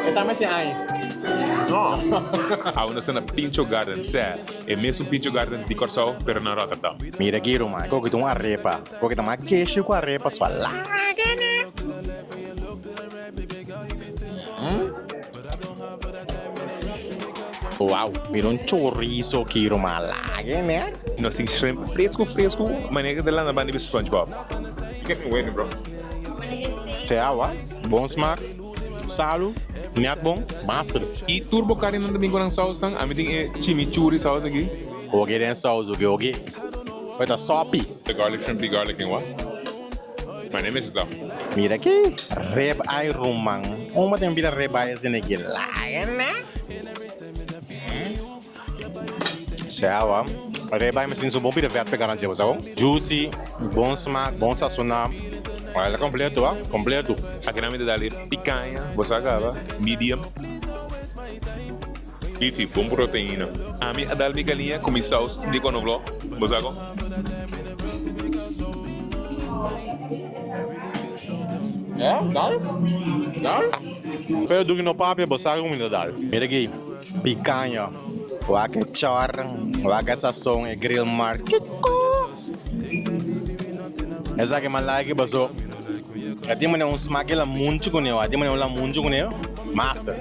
E ta mester aña. No. Awe nos ta na Pincho Garden, sea, e mesun Pincho Garden di Kòrsou, pero na Rotterdam. Mira aki ruman, koke ta un arepa. Koke ta mas keshi ku arepa so a laga ne. Wow, mira un chorizo aki ruman, laga ne. Nos tin shrimp fresku fresku, manera ta landa banda di SpongeBob. You kept me waiting, bro. Te awa, bon smaak, salu, net bon, master. I tur bo karinan ta bin ku nan sausnan, ami tin e chimichurri saus aki. Oke den saus oke oke. Oi ta sopi. The garlic shrimp be garlic and what? My name is da. Mira ki rib eye ruman. Un bo tin bira rib eye asina ki laga ne. Sea rib eye mester tin su bon pida vet pa garantia bo sa bon. Juicy, bon smaak, bon sasona. Ela completo a, completo. Aki nan mi ta dal e picaña, bo sa caba, medium. Bifi, bon proteina. Ami a dal mi galiña ku mi saus di konofló. Bo sa kon? Eh, dal? Dal? Pero duki no papia, bo sa ku mi ta dal. Mira aki, picaña. Wak e chor, wak e sazon, e grill mark. Kiko! Esaki mi a like paso e tin manera un smak di lamunchi kuné, a tin manera un lamunchi kuné. Master.